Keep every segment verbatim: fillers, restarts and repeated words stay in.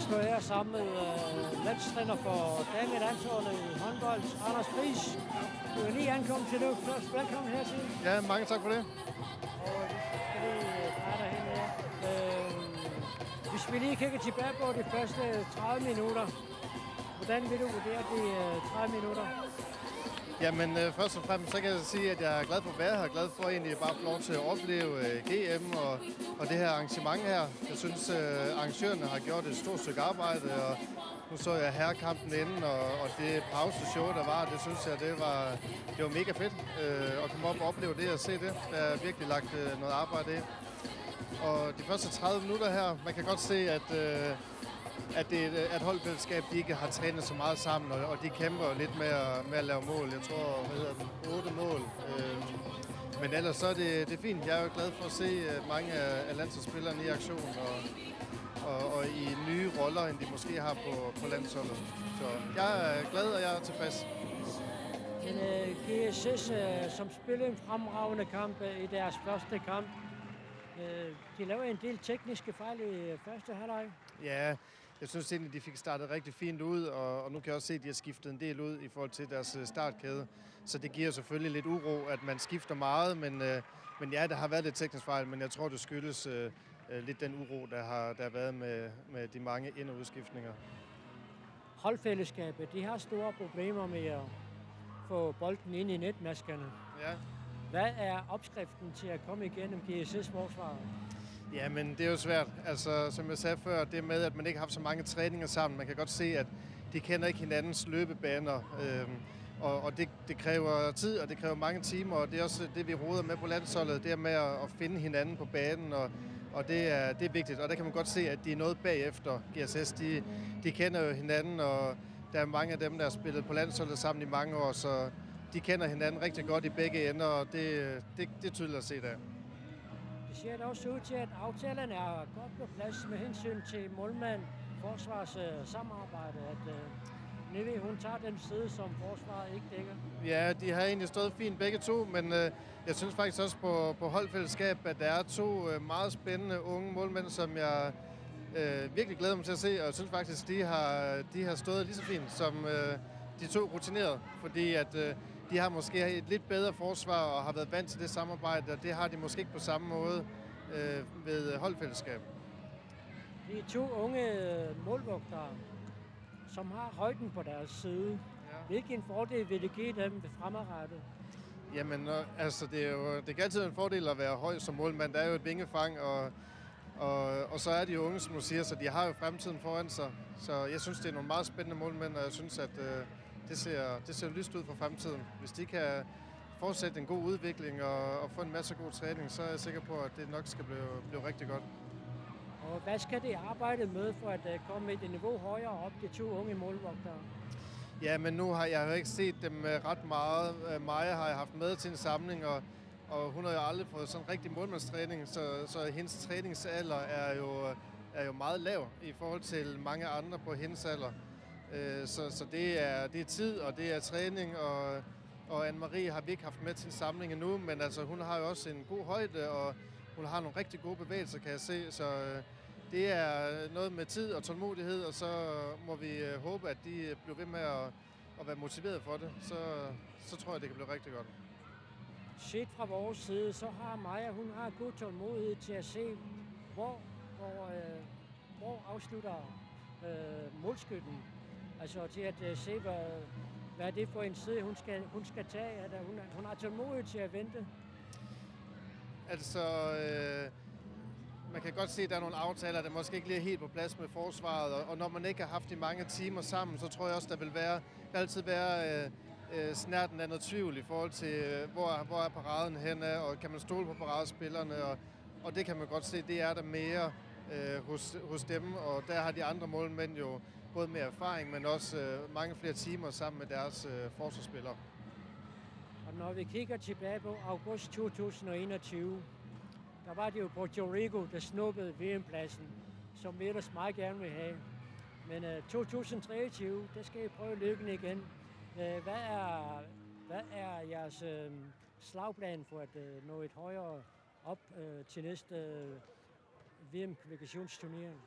Står her sammen med øh, landstræner for damelandsholdet i håndbold, Anders Friis. Du er lige ankommet til det. Først velkommen hertil. Ja, mange tak for det. Og vi skal lige dreje dig hen her. Øh, hvis vi lige kigger tilbage på de første tredive minutter, hvordan vil du vurdere de øh, tredive minutter? Jamen, øh, først og fremmest så kan jeg sige, at jeg er glad for at være her, glad for egentlig bare at få lov til at opleve øh, G M og, og det her arrangement her. Jeg synes, øh, arrangørerne har gjort et stort stykke arbejde, og nu så jeg herrekampen inden, og, og det pauseshow, der var, det synes jeg, det var, det var mega fedt øh, at komme op og opleve det og se det. Der er virkelig lagt øh, noget arbejde i. Og de første tredive minutter her, man kan godt se, at, øh, at det er et holdfællesskab, de ikke har trænet så meget sammen, og, og de kæmper jo lidt med at, med at lave mål. Jeg tror, hvad hedder den, otte mål. Øh, men ellers så er det, det er fint. Jeg er jo glad for at se øh, mange af, af landsholdsspillerne i aktion og, og, og i nye roller, end de måske har på, på landsholdet. Så jeg er glad, og jeg er tilfreds. Men øh, G S S, øh, som spillede en fremragende kamp øh, i deres første kamp, øh, de lavede en del tekniske fejl i øh, første halvleg. Ja, jeg synes egentlig, de fik startet rigtig fint ud, og, og nu kan jeg også se, at de har skiftet en del ud i forhold til deres øh, startkæde. Så det giver selvfølgelig lidt uro, at man skifter meget, men, øh, men ja, der har været lidt teknisk fejl, men jeg tror, det skyldes øh, øh, lidt den uro, der har, der har været med, med de mange ind- og udskiftninger. Holdfællesskabet, de har store problemer med at få bolden ind i netmaskerne. Ja. Hvad er opskriften til at komme igennem G S S forsvaret? Ja, men det er jo svært. Altså, som jeg sagde før, det med, at man ikke har haft så mange træninger sammen, man kan godt se, at de kender ikke hinandens løbebaner, øhm, og, og det, det kræver tid, og det kræver mange timer, og det er også det, vi roder med på landsholdet, det er med at, at finde hinanden på banen, og, og det, er, det er vigtigt, og der kan man godt se, at de er noget bagefter G S S. De, de kender jo hinanden, og der er mange af dem, der har spillet på landsholdet sammen i mange år, så de kender hinanden rigtig godt i begge ender, og det, det, det er tydeligt at se der. Det ser da også ud til, at aftalerne er godt på plads med hensyn til målmand, forsvars øh, samarbejde, at øh, Nivi, hun tager den side, som forsvaret ikke dækker. Ja, de har egentlig stået fint begge to, men øh, jeg synes faktisk også på, på holdfællesskab, at der er to øh, meget spændende unge målmænd, som jeg øh, virkelig glæder mig til at se, og jeg synes faktisk, de har, de har stået lige så fint som øh, de to rutinerede, fordi at øh, de har måske et lidt bedre forsvar og har været vant til det samarbejde, og det har de måske ikke på samme måde øh, ved holdfællesskab. De er to unge øh, målvogtere, som har højden på deres side. Ja. Hvilken fordel vil det give dem fremadrettet? Jamen, øh, altså, det er jo det kan altid være en fordel at være høj som målmand. Der er jo et vingefang, og, og, og så er de jo unge, som du siger, så de har jo fremtiden foran sig. Så jeg synes, det er nogle meget spændende målmænd, og jeg synes, at øh, det, ser, det ser lyst ud for fremtiden. Hvis de kan fortsætte en god udvikling og, og få en masse god træning, så er jeg sikker på, at det nok skal blive, blive rigtig godt. Og hvad skal de arbejde med for at øh, komme et niveau højere op, de to unge målvogtere? Ja, men nu har jeg jo ikke set dem øh, ret meget. Øh, Maja har jeg haft med til en samling, og, og hun har jo aldrig fået sådan rigtig målmandstræning, så, så hendes træningsalder er jo, er jo meget lav i forhold til mange andre på hendes alder. Øh, så, så det er, det er tid, og det er træning, og, og Anne-Marie har vi ikke haft med til en samling endnu, men altså, hun har jo også en god højde, og hun har nogle rigtig gode bevægelser, kan jeg se, så øh, det er noget med tid og tålmodighed, og så må vi øh, håbe, at de øh, bliver ved med at, at være motiveret for det, så, så tror jeg, det kan blive rigtig godt. Set fra vores side, så har Maja, hun har god tålmodighed til at se, hvor, hvor, øh, hvor afslutter øh, målskytten. Altså til at øh, se, hvad, hvad det er for en side, hun skal, hun skal tage. At, øh, hun, hun har tålmodighed til at vente. Altså, øh, man kan godt se, at der er nogle aftaler, der måske ikke lige er helt på plads med forsvaret, og, og når man ikke har haft de mange timer sammen, så tror jeg også, der vil være, der vil altid være øh, øh, snerten af noget tvivl i forhold til, øh, hvor, hvor er paraden henne, og kan man stole på paradespillerne, og, og det kan man godt se, det er der mere øh, hos, hos dem, og der har de andre målmænd jo både mere erfaring, men også øh, mange flere timer sammen med deres øh, forsvarsspillere. Og når vi kigger tilbage på august to tusind og enogtyve, der var det jo Puerto Rico, der snuppede V M-pladsen, som vi ellers meget gerne vil have. Men øh, to tusind treogtyve, der skal I prøve lykken igen. Øh, hvad, er, hvad er jeres øh, slagplan for at øh, nå et højere op øh, til næste øh, V M-kvalifikationsturnering?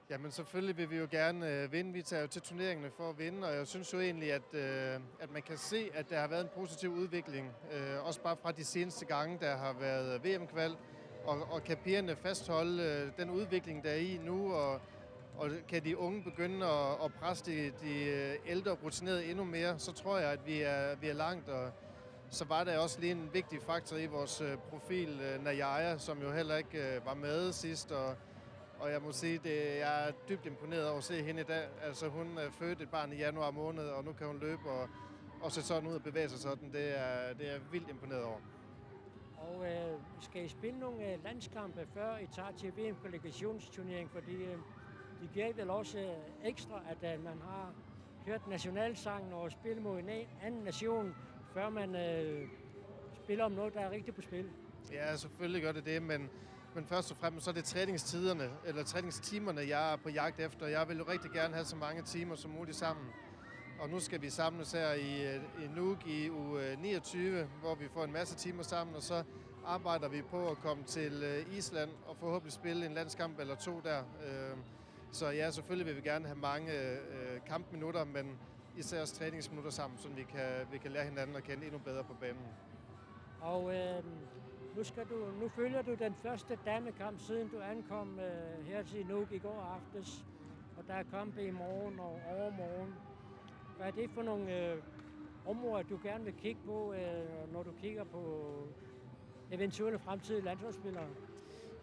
Jamen selvfølgelig vil vi jo gerne øh, vinde. Vi tager jo til turneringerne for at vinde, og jeg synes jo egentlig, at, øh, at man kan se, at der har været en positiv udvikling. Øh, også bare fra de seneste gange, der har været V M-kval. Og, og kan pigerne fastholde øh, den udvikling, der er i nu, og, og kan de unge begynde at, at presse de, de øh, ældre rutinerede endnu mere, så tror jeg, at vi er, vi er langt. Og så var der også lige en vigtig faktor i vores øh, profil, øh, Najaya, som jo heller ikke øh, var med sidst. Og, og jeg må sige, det, jeg er dybt imponeret over at se hende i dag. Altså, hun øh, fødte et barn i januar måned, og nu kan hun løbe og, og se sådan ud og bevæge sig sådan. Det er, det er jeg vildt imponeret over. Og øh, skal I spille nogle øh, landskampe, før I tager til V M-kvalifikationsturnering? Fordi øh, det giver vel også øh, ekstra, at øh, man har hørt nationalsangen og spille mod en a- anden nation, før man øh, spiller om noget, der er rigtigt på spil. Ja, selvfølgelig gør det det, men, men først og fremmest så er det træningstiderne, eller træningstimerne, jeg er på jagt efter. Jeg vil jo rigtig gerne have så mange timer som muligt sammen. Og nu skal vi samles her i, øh, i Nuuk i uge niogtyve, hvor vi får en masse timer sammen, og så arbejder vi på at komme til øh, Island og forhåbentlig spille en landskamp eller to der. Øh, Så ja, selvfølgelig vil vi gerne have mange øh, kampminutter, men især også træningsminutter sammen, så vi kan, vi kan lære hinanden at kende endnu bedre på banen. Og øh, nu, skal du, nu følger du den første damekamp, siden du ankom øh, her til Nuuk i går aftes. Og der er kampe i morgen og overmorgen. Hvad er det for nogle øh, områder, du gerne vil kigge på, øh, når du kigger på eventuelle fremtidige landsholdsspillere?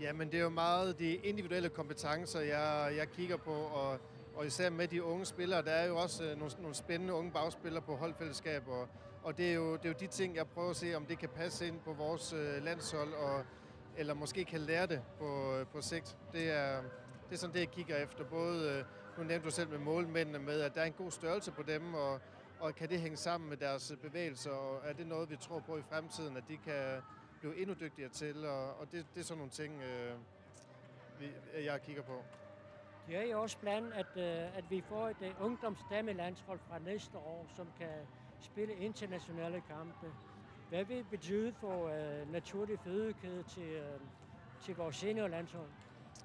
Ja, men det er jo meget de individuelle kompetencer, jeg, jeg kigger på, og, og især med de unge spillere. Der er jo også øh, nogle, nogle spændende unge bagspillere på holdfællesskab, og, og det, er jo, det er jo de ting, jeg prøver at se, om det kan passe ind på vores øh, landshold, og, eller måske kan lære det på, på sigt. Det er, det er sådan det, jeg kigger efter. Både, øh, nu nævnte du selv med målmændene, med at der er en god størrelse på dem, og, og kan det hænge sammen med deres bevægelser, og er det noget, vi tror på i fremtiden, at de kan blive endnu dygtigere til, og, og det, det er sådan nogle ting, øh, vi, jeg kigger på. Det er jo også planen, at, øh, at vi får et øh, ungdomsdamelandshold fra næste år, som kan spille internationale kampe. Hvad vil det betyde for øh, naturlig fødekæde til, øh, til vores seniorlandshold?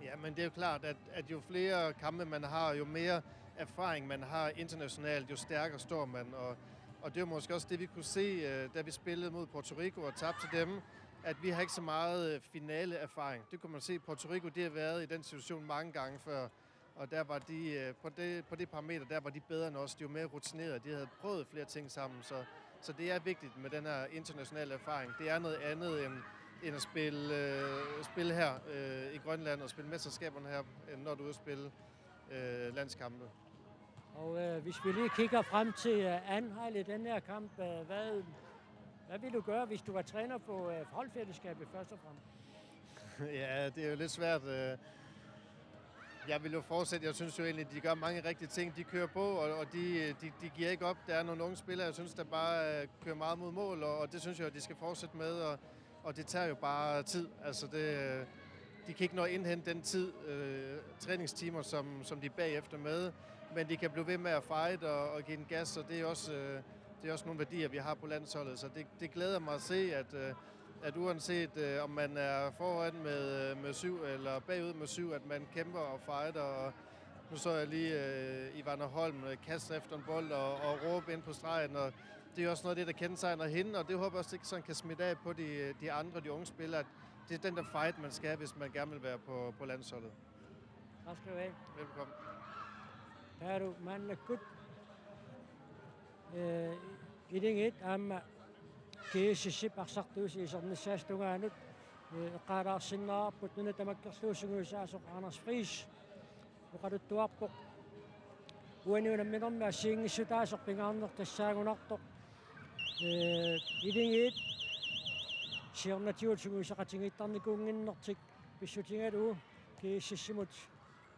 Ja, men det er jo klart, at, at jo flere kampe man har, jo mere erfaring man har internationalt, jo stærkere står man. Og, og det er jo måske også det, vi kunne se, øh, da vi spillede mod Puerto Rico og tabte til dem, at vi har ikke så meget øh, finaleerfaring. Det kunne man se, Puerto Rico, de har været i den situation mange gange før. Og der var de, øh, på, det, på det parameter, der var de bedre end os. De var mere rutinerede, de havde prøvet flere ting sammen. Så, så det er vigtigt med den her internationale erfaring. Det er noget andet end, end at spille, øh, spille her øh, i Grønland og spille mesterskaberne her, end når du er ude at spille øh, landskampe. Og øh, hvis vi lige kigger frem til øh, Anheil i den her kamp, øh, hvad, hvad vil du gøre, hvis du var træner på øh, holdfællesskabet først og fremmest? Ja, det er jo lidt svært. Øh. Jeg vil jo fortsætte. Jeg synes jo egentlig, de gør mange rigtige ting. De kører på, og, og de, de, de giver ikke op. Der er nogle unge spillere, jeg synes, der bare øh, kører meget mod mål, og, og det synes jeg, de skal fortsætte med, og, og det tager jo bare tid. Altså, det, øh, de kan ikke nå at indhente den tid, øh, træningstimer, som, som de er bagefter med, men de kan blive ved med at fight og, og give den gas, og det er også, øh, det er også nogle værdier, vi har på landsholdet, så det, det glæder mig at se, at, øh, at uanset øh, om man er foran med, øh, med syv eller bagud med syv, at man kæmper og fighter, og nu så jeg lige øh, Ivana Holm øh, kaste efter en bold og, og råbe ind på stregen, og det er også noget af det, der kendetegner hende, og det håber jeg også, det sådan kan smitte af på de, de andre, de unge spillere, at det er den der fight, man skal have, hvis man gerne vil være på, på landsholdet. Tak skal du have. Velkommen. Taavalu maannakkut øh, Ilingit aamma G S S-ip arsartuusisoq isernissaasa tungaanut øh, eqqaalaarsinnaavarput nuna tamakkerlugu sungiusaasoq Anders Friis oqaluttuarpoq uani unamminermi assigiinngissutaasoq pingaarneq tassaagunartoq. Øh, Ilingit siornatigut sungiusaqatigiittarnikuunnginnertik pissutigalugu G S S-imut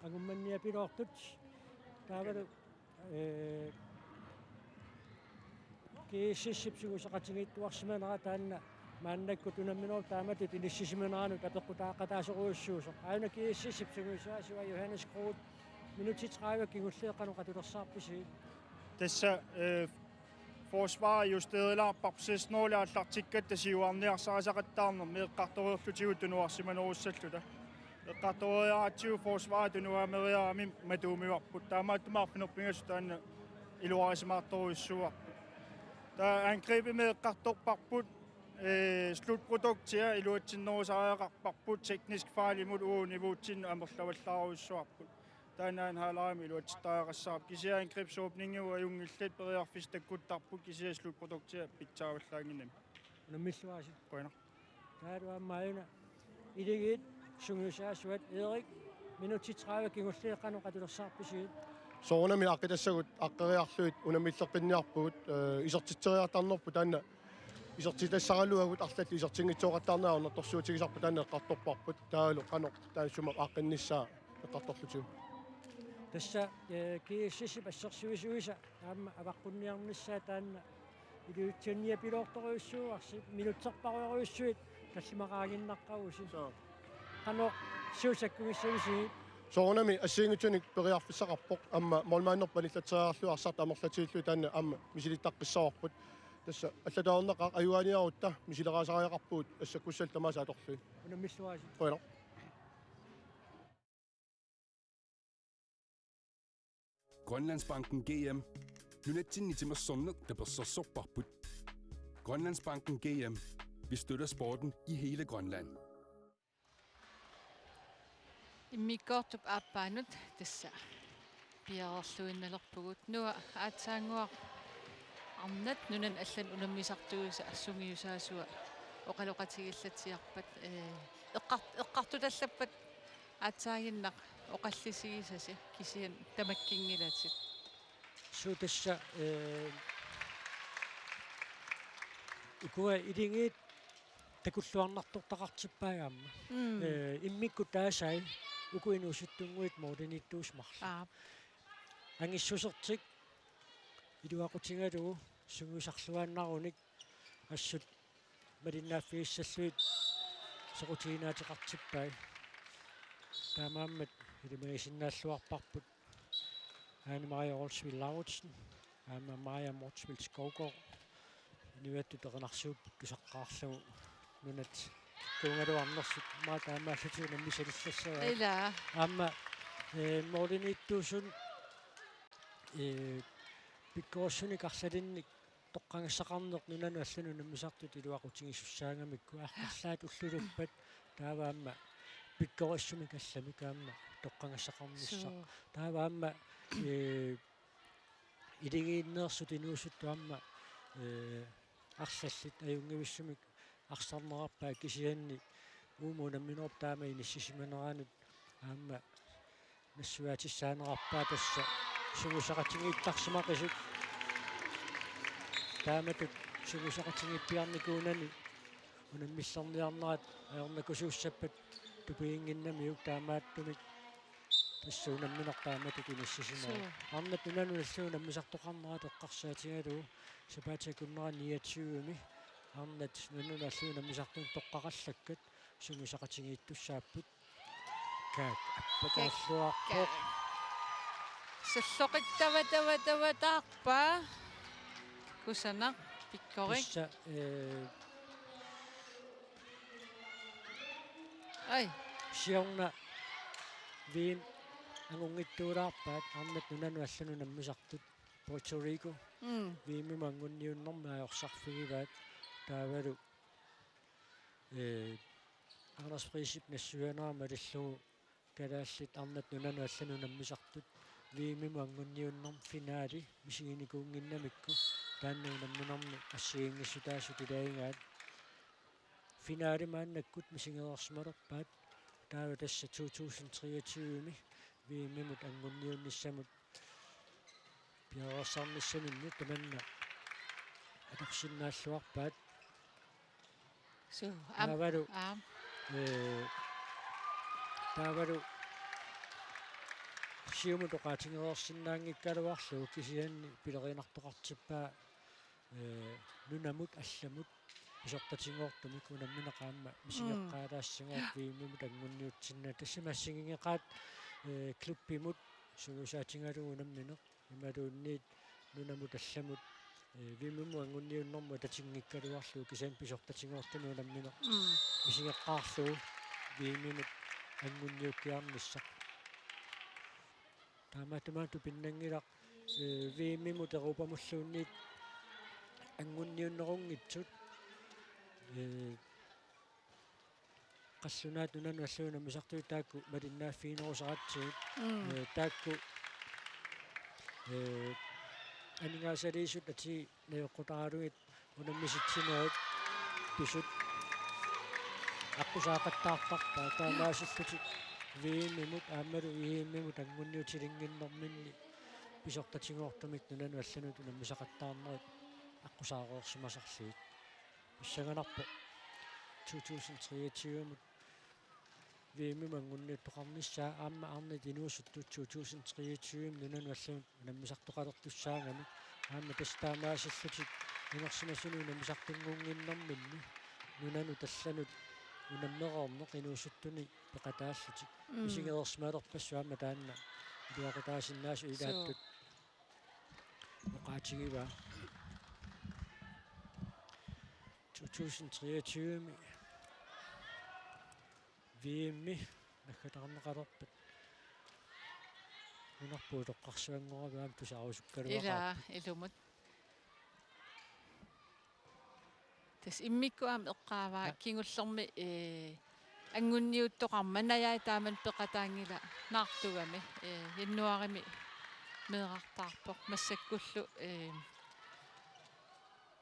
angummanniapiloortut. Taavalu øh, G S S-ip sungiusaqatigiittuarsimanera taanna maannakkut unamminerup taamatut inissisimaneranut apeqqutaaqqataasorujussuusoq. Aana G S S-ip sungiusaasiva Johannes Groth, minutsit tredive kingulliit qanoq atulersaarpisi? Tassa øh, forsvaret justerilaarparput seks nul aallartikkatta siuarniarsarisaqattaarnermi eqqartoreerlutigu tunuarsimanerussalluta. Eqqartoriaratsigu forsvaret tunuaameriarami matuumivarput. Taamaattumik arfineq-pingasut taanna iluarisimaartorujussuuarput. Taava angribimi eqqartorparput, ee, slutproduktia iluatsinnerusariaqarparput, teknisk fejlimut uagut niveautsinnut amerlavallaarujussuarput. Taanna anden halvlegimi iluatsittariaqassavarput. Kisianni angrebsåbningigut ajunngillat, periarfissat takkuttarput, kisianni slutproduktia pitsaavallaannginnami. Unammilluarisi. Qujanaq. Taavalu aamma aajuna Iligiit sungiusaasuat. Erik, minutsit tredive kingulliit qanoq atulersaarpisigit? Soorunami aaqqitassavut aaqqeriarlugit unammilleqqinniarpugut, ee, isertitseriartarnerput taanna isertitassaraluagut, arlallit isertinngitsooqattaarnerat ajornartorsiutigisarput, taanna eqqartorparput, taavalu qanoq taassuma aaqqinnissaa eqqartorlutigu. Tassa, ee, G S S-ip assersuisuisa aamma avaqqunniarnissaa taanna iliuutsinniapiloortorujussuuvarsi, minutserparujorujussuit tallimaqaaginnaqqavusi. Soo. Qanoq suut sakkumissavisigit? Soorunami assigiinngitsunik periarfissaqarpoq, aamma målmanderput anillatseriarlugu arsartut amerlatigillugit taanna aamma misilittaqqissavarput. Tassa allatut ajornaqaaq, ajugaaniarutta misileraasariaqarpugut assakkussallu tamaasa atorlugit. Unammilluarisi. Qujanaq. Grønlandsbanken G M. Nunatsinni timersorneq tapersersorparput. Grønlandsbanken G M. Vi støtter sporten i hele Grønland. Immikkoortup aappaanut tassa piareerluinnalerpugut. Noah, aatsaannguaq arnat nunanut allanut unammisartuisa sungiusaasua oqaloqatigiillatsiarpat, ee, eqqart-, eqqartutallappat aatsaaginnaq oqallisigisasi, kisianni tamakkinngilatit. Suu, tassa, ee, ukua Iligiit takulluarnartortaqartippai aamma. Mm. Ee, immikkut taasai uku inuusuttunnguit målimiittuusut marluk. Aap. Angissusertik iluaqutigalugu sungiusarluaannarunik assut malinnaaffigissallugit soqutiginaateqartippai. Taamaammat ilimagisinnaalluarparput Ane Marie Olsvig Lauritsen, aamma Maja Motzfeldt Skovgaard, inuiattut erinarsuupput tusaqqaarlugu nunat kikkuugaluarnersut, aamma taamaallutik unammisalissassavaat. Ilaa. Aamma, ee, målimiittuusut, ee, pikkorissunik arlalinnik toqqagassaqarneq nunanut allanut unammisartut iluaqutigisussaagamikkit, arlaat ulluluppat taava aamma pikkorissumik allamik aamma toqqagassaqarnissaq. Suu. Taava aamma, ee, Iligiinneersut inuusuttut aamma, ee, arlallit ajunngivissumik arsarnerarpaat, kisianni uuma unamminerup taama inissisimaneranut aamma nassuiaatissaanerarpaa tassa sungiusaqatigiittarsimaqisut. Taamatut sungiusaqatigiippiarnikuunani unammillerniarnerat ajornakusuussappat tupiginnginnamiuk, taamaattumik tassa unammineq taamatut inissisimasoq. Suu. Arnat nunanut allanut unammisartoqarnerat eqqarsaatigalugu sapaatip akunnera niogtyvemi arnat nunanut allanut unammisartunut toqqaqallakkat sungiusaqatigiittussaapput. Kaak, appakaalluarpoq. Kaak. Salloqittavatavataarpaa. Kusanaq, pikkorik. Tassa, ee, Ai. Siorna V M angunngitsuulaarpaat arnat nunanut allanut unammisartut, Puerto Rico. Mm. V M-imut anguniunnermi ajorsarfigivaat, taavalu, ee, Anders Friisip nassuiaanera malillugu kalaallit arnat nunanut allanut unammisartut V M-imut anguniunnermi finaali misiginikuunnginnamikku, taanna unamminermi assigiinngissutaasut ilagigaat. Finaali maannakkut misigereersimalerpaat, taava tassa to tusind treogtyve-mi V M-imut anguniunnissamut piareersarnissaminnut tamanna atorsinnaalluarpaat. Suu, aamma. Taavalu, aamma, ee, taavalu siumut oqaatigereersinnaanngikkaluarlugu kisianni pilerinartoqartippaa, ee, nunamut allamut pisortatigoortumik unammineq aamma, mm, misigeqqaalaassagooq V M-imut anguniutsinni. Tassami assigiinngeqaat, ee, klubbimut sungiusaatigalugu unammineq imaluunniit nunamut allamut, ee, V M-imut anguniunnermut atatinngikkaluarlugu kisianni pisortatigoortumik unammineq, mm, misigeqqaarlugu V M-imut anguniukkiarnissaq. Taamaattumik tupinnanngilaq, eh, V M-imut Europamulluunniit anguniunnerunngitsut, eh, qallunaat nunanut allanut unammisartut taakku malinnaaffiginerusaratsigit. Mm. Eh, taakku, eh, aningaasaliisut atii najoqqutaralugit unammisitsinerit pisut aqqusaaqattaartarpaat taamaasillutik V M-imut aammalu E M-imut anguniutilinnginnerminni pisortatigoortumik nunanut allanut unammisaqattaarnerit aqqusaareersimasarlugit. Pissanganarpoq to tusind treogtyve-mut V M-imut anguniuttoqarnissaa aamma arnat inuusuttut to tusind treogtyve-mi nunanut allanut unammisartoqalertussaagami. Aamma tassa taamaasillutik inersimasunut unammisartunngunnginnerminni nunanut allanut unammereerneq inuusuttuni peqataallutik. Mm. Isigereersimalerpassuit aamma taanna iluaqutaasinnaasut. Suu. Ilaattut oqaatigivaa. To tusind treogtyve-mi V M-i naggataarneqalerpat nunarput utoqqarsuanngoraluarput tusarusukkaluaqaarput. Ilaa, ilumut. Tassa immikkut aamma eqqaavaa. Ja. Kingullermi, eh, anguniuttoqarmat najai taamani peqataanngilaq naartugami, eh, januaarimi meerartaarpoq massakkullu, eh,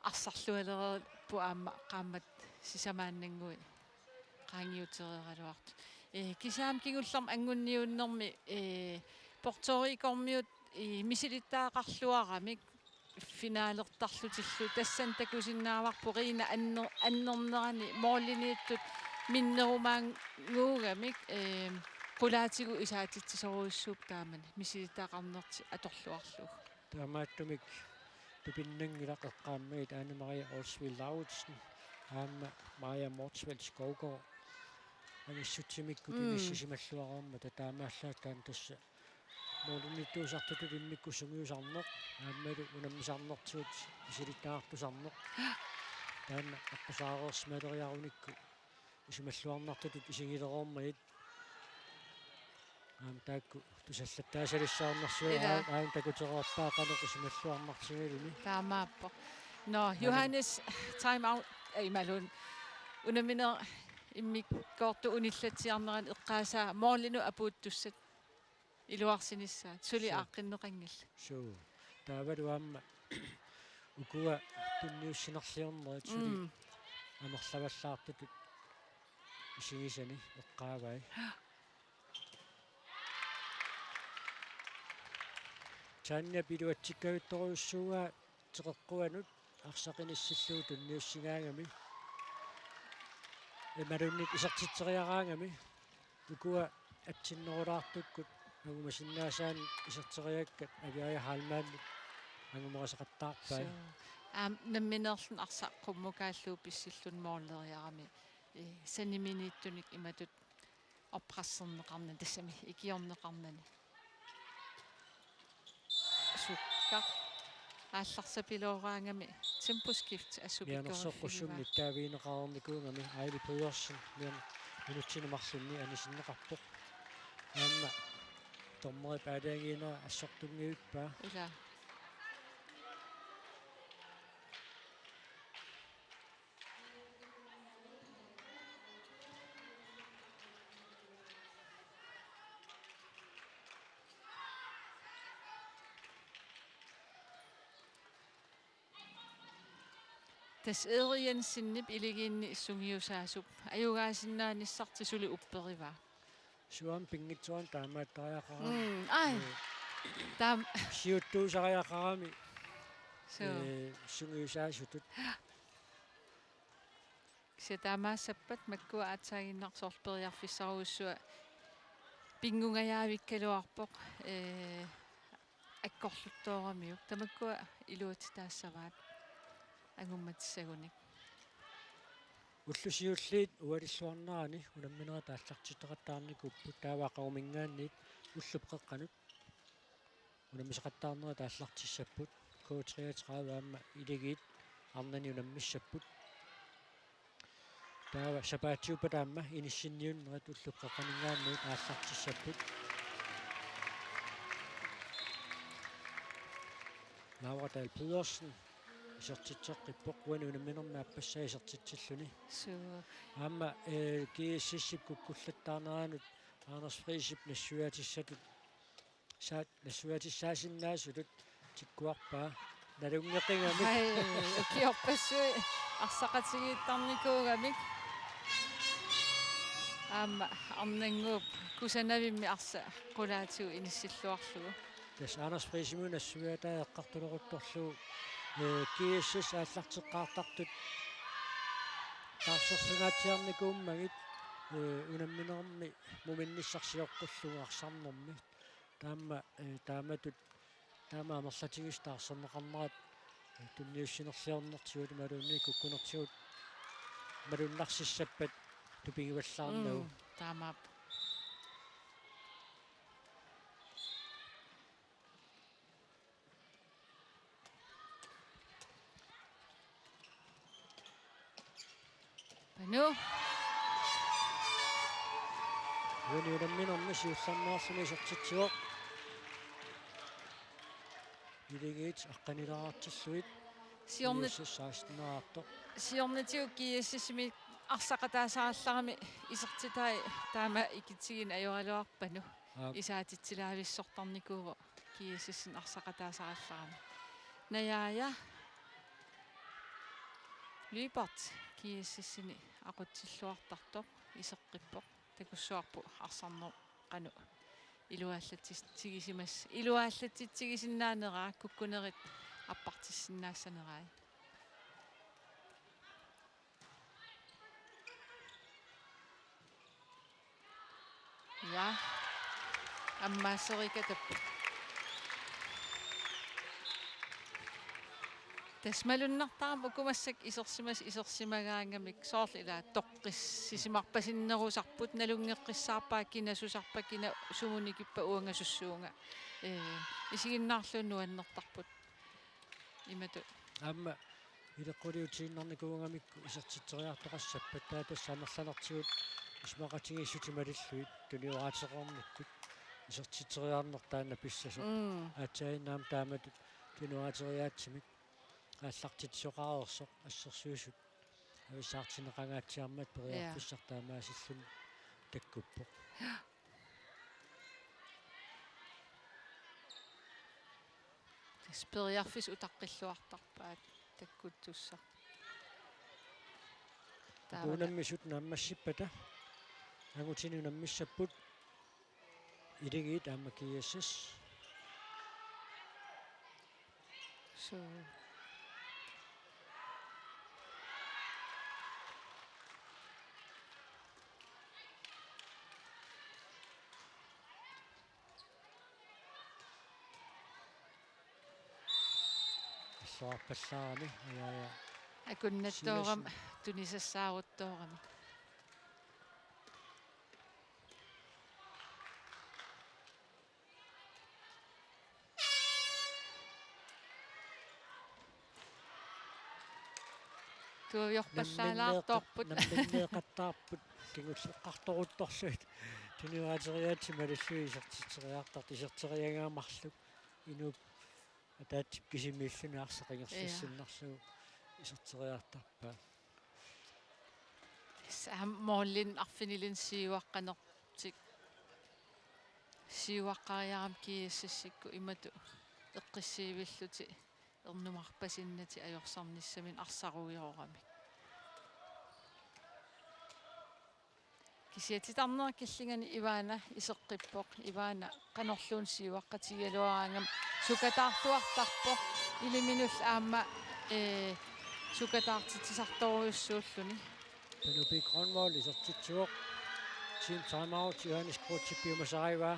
arsarlualereerpoq aamma qaammat sisamaannannguit qaangiutereeraluartut. Eh, kisianni kingullermi anguniunnermi, eh, Puerto Ricomiut, eh, misilittagaqarluaramik finalertarlutillu tassani takusinnaavarput Rina anner-, annernerani måliniittut minnerumaannguugamik, eh, qulaatigut isaatitsisorujussuupput taamani misilittagaqarnertik atorluarlugu. Taamaattumik tupinnanngilaq eqqaammagit Ane Marie Olsvig Lauritsen aamma Maja Motzfeldt Skovgaard angissutsimikkut. Mm. Inissisimalluareermata taamaallaat taanna tassa målimiittuusartutut immikkut sungiusarneq aammalu unammisarnertigut misilittagaqartusarneq. Taanna aqqusaareersimaleriarunikku isumalluarnartutut isigilereermagit. Aamma taakku tusallattaasalissaarnersuaq. Ilaa. Aamma, aamma takutereerpaa qanoq isumalluarnartigaluni. Taamaappoq. Nå, aamma. Johannes, time out. Ei, imaluunniit. Unamminerit immikkoortut unillatsiarneranni eqqaasaa målinut apuuttussat iluarsinissaat. Suli. Suu. Aaqqinneqanngillat. Suu. Taavalu aamma ukua tunniussinerliornerit suli. Mm. Amerlavallaartutut isigisani eqqaavai. Tanja iluatsikkajuttorujussuuaa teqeqquanut arsaq inissillugu tunniussigaangami. Imaluunniit isertitseriaraangami. Ukua atsinnerulaartukkut angumasinnaasaannik iserteriakkat Aviaja Heilmannip angumerisaqattaarpai. Suu. Aamma nammineerluni arsaq qummukaallugu pissilluni måleriarami. Eh, saniminiittunik imatut oppresserneqarnani, tassami ikiorneqarnani. Sukkaq aallarsapilooraangami temposkift assupikkoorfigivaat. Mianersoqqussummik nittaavigineqareernikuugami Aili Pedersen mian-, minutsini marlunni anisinneqarpoq. Aamma dommerip aalajangiinera assortunngivippaa. Ilaa. Tassa Erik Jensenip Iligiinni sungiusaasup ajugaasinnaanissartik suli upperivaa. Suam pinngitsoorani taamaattariaqarami. Mm, ai. Eh, taam- Siuttuusariaqarami. Suu. Eh, sungiusaasutut. Kisianni taamaassappat makkua aatsaaginnaq soorlu periarfissarujussuaq pinngungajaavikkaluarpoq, eh, akkorluttooramiuk. Tamakkua iluatitaassavaat angummatissagunik. Ullut siulliit ualilluarnerani unamminerit aallartitaqattaarnikuupput, taava aqagumiingaanniit ullup qeqqanut unammisaqattaarnerit aallartissapput. K treogtredive aamma Iligiit arnani unammissapput. Taava sapaatiuppat aamma inissinniunnerit ullut qeqqaninngaanniit aallartissapput. Laura Dahl Pedersen isertitseqqippoq, uani unamminermi aappassaa isertitsilluni. Suu. Aamma, eh, G S S-ip kukkullattaarneranut Anders Friisip nassuiaatissatut, saa-, nassuiaatissaasinnaasutut tikkuarpaa nalunngeqimmat. Ai, ukiorpassuit arsaqatigiittarnikuugamik. Aamma Arnannguup kusanavimmi arsaq qulaatigut inissilluarlugu. Tassa Anders Friesimut nassuiaataa eqqartuleruttorlugu, eh, G S S aallarteqqaartartut taarsersortaatsiarnikuummagit, eh, unamminermi muminnissaq sioqqullugu arsarnermi. Taama, eh, taamatut, taama amerlatigisut taarserneqarnerat, eh, tunniussinerliornertigut imaluunniit kukkunertigut malunnarsissappat tupigivallaarnagu. Mm, taamaappoq. Panu. Uani unamminermi siullermeerluni isertitsivoq. Iligiit aqqanilaartillugit. Siornit-, G S S seksten-eraartoq. Siornatigut G S S-imi arsaqataasarallarami isertitai taama ikitsigin ajoraluarpanu. Aap. Isaatitsilaavissortarnikuuvoq G S S-imi arsaqataasarallarami. Najaja Lyberth G S S-imi aqutsilluartartoq iseqqippoq. Takussuarput arsarneq qanoq iluallatsitsigisimas-, iluallatsitsigisinnaanera kukkunerit appartissinnaassanerai. Ja. Ammaasserikatap. Tassa malunnartarami uku massakkut isersimas-, isersimagaangamik soorlu ila toqqissisimarpasinnerusarput nalunngeqqissaarpaa kina susarpa kina sumut nikippa uanga sussuunga. Ee, isiginnaarlugu nuannertarput. Imatut. Aamma ileqquliutiinnarnikuugamikku isertitseriartoqassappat taava tassa amerlanertigut isumaqatigiissutit malillugit tunioraateqarnikkut isertitseriarneq taanna pissasoq. Mm. Aatsaannguaq aamma taamatut tunioraateriaatsimik aallartitsisoqareersoq assersuisut avissaartinneqangaatsiarmat periarfissaq, ja, taamaasilluni takkuppoq. Ja. Tassa periarfissat utaqqilluartarpaat takkuttussaq. Taava unammisut naammassippata angutini unammissapput. Iligiit aamma G S S. Suu. Assorarpallaarami, ja, ja. Akunnattoorami, Sivertsen. Tunisassaaruttoorami. Tuaviorpallaalaartoorput. Namminneeqat-, namminneeqattaarput kingulleq eqqartoruttorlugit. Tunioraateriaatsit malillugit isertitseriartartut, iserteriagaa marluk inuup ataatsip kisimiilluni arsaq ingerlassinnarlugu, ja, iserteriartarpaat. Tassa aamma målimi arfinilinnik siuaqqanertik. Siuaqqariarami G S S-ikkut imatut eqqissiivillutik ernumarpasinnatik ajorsarnissaminnik arsarujoramik. Kisianni titarneq killingani Ivana iseqqippoq. Ivana qanorluunniit siuaqqatigigaluaraangami sukataartuartarpoq. Iliminullu aamma, ee, sukataartitsisartorujussuulluni. Panu P. Grønvold isertitsivoq. Team timeout, Johannes Kreutzip piumasarivaa.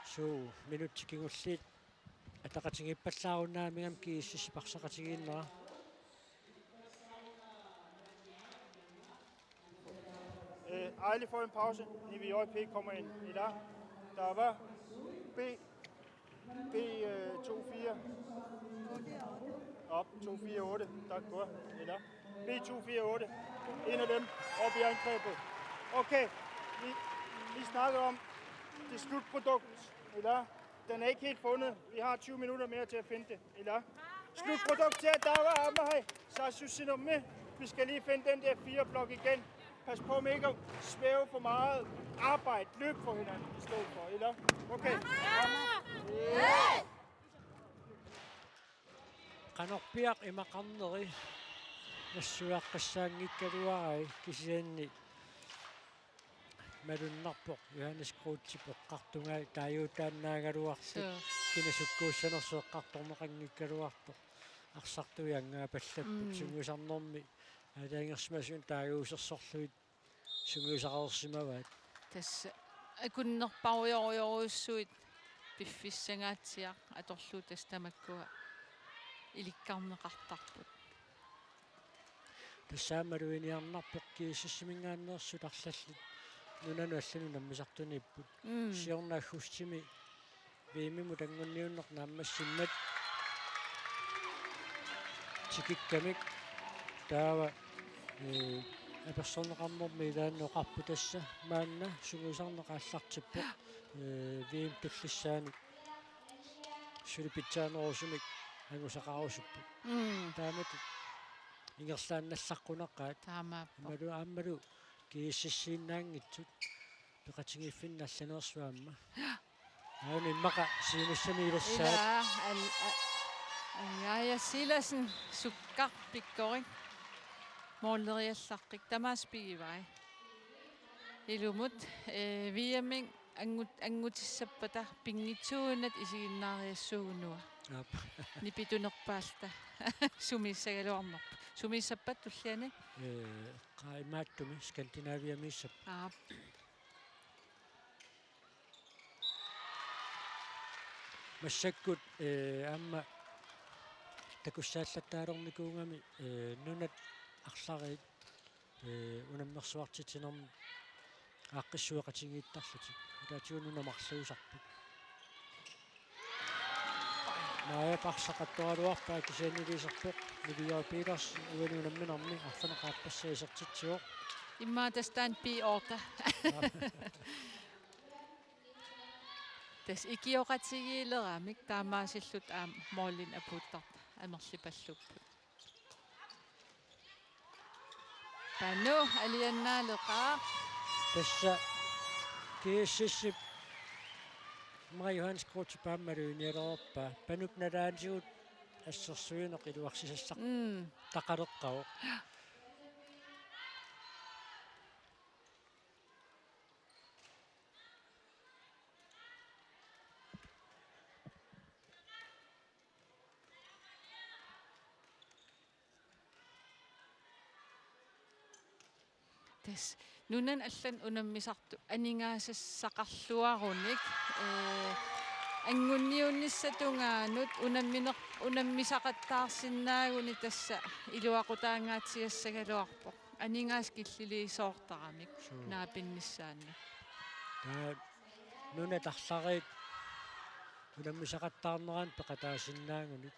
Suu, minutsit kingulliit ataqatigiippallaarunnaarami G S S-ip arsaqatigiinnera. Øh, Ejle får en pause. Nivi J P kommer ind. Eller, der var B, B, øh, to fire. Op, to fire otte. Der går. Eller. B to fire otte. En af dem op i angrebet. Okay, vi, vi snakkede om det slutprodukt, eller? Den er ikke helt fundet. Vi har tyve minutter mere til at finde det, eller? Slutprodukt til, at der var Amager. Så synes jeg, vi skal lige finde den der fire blok igen. Pas på med ikke at svæve for meget. Arbejd, løb for hinanden i stedet for, eller? Okay. Qanorpiaq imaqarneri nassuiaqqissaanngikkaluarai kisianni malunnarpoq Johannes Kreutzip eqqartugai taajuutaannaagaluartut. Suu. Kinasukkuussanersoq eqqartorneqanngikkaluartoq arsartuianngaa pallapput. Mm. Sungiusarnermi aalajangersimasut taaguusersorlugit sungiusaqarsimavaat. Tassa akunnerparujorujorujussuit piffissangaatsiaq atorlugu tassa tamakkua ilikkarneqartarput. Tassa aamma maluginiarnarpoq GSS-iminngaanneersut arlallit nunanut allanut unammisartuniipput. Mm. Siorna aggustimi V M-imut anguniunneq naammassimmat tikikkamik taava, ee, apersorneqarnermi ilaanni oqarput tassa maanna sungiusarneq aallartippoq, ee, V M tullissaanik suli pitsaanerusumik angusaqarusupput. Mm. Taamatut ingerlaannallaqqunaqaat. Taamaappoq. Aammalu, aammalu GSS-iinnaanngitsut peqatigiiffinni allaneersut aamma. Aana immaqa siunissami ilassaat. Ila, al-, a-, Ajaja Silassen sukkaq pikkorik. Mooleriallaqqik tamaasa pigivai. Ilumut, ee, V M-imi angut-, angutissappata pinngitsuuinnata isiginnaariassuugunua. Aap. Nipitunerpaalluta. Sumiissagaluarnerput. Sumiissappat tulliani? Ee, qaa imaattumik Skandinaviamiissappat. Aap. Massakkut, ee, aamma takussaallattaalernikuugami, ee, nunat arlariit, ee, unammersuartitsinermi aaqqissueqatigiittarlutik. Ilaatigut nunat marluusarput. Maajap arsaq attoraluarpaa kisiannili iserpoq Niviaq Petersen uani unamminermi arfineq-aappassaa isertitsivoq. Immaqa tassa taanna P otte. Tassa ikioqatigiileramik taamaasilluta aamma moolinik apuuttartut amerlipalluupput. Panu aliannaaleqaaq. Tassa GSS-ip Maja Johannes Kreutzip aamma maluginialereerpaa. Panup nalaatigut assersuineq iluarsisassaq. Mm. Taqaleqqavoq. Tassa nunanut allanut unammisartut aningaasassaqarluarunik, ee, anguniunnissatungaanut unamminer-, unammisaqattaarsinnaagunik tassa iluaqutaanngaatsiassagaluarpoq. Aningaasat killiliisoortaramik. Suu. Naapinnissaannut. Taava nunat arlariit unammisaqattaarnerannik peqataasinnaagunik.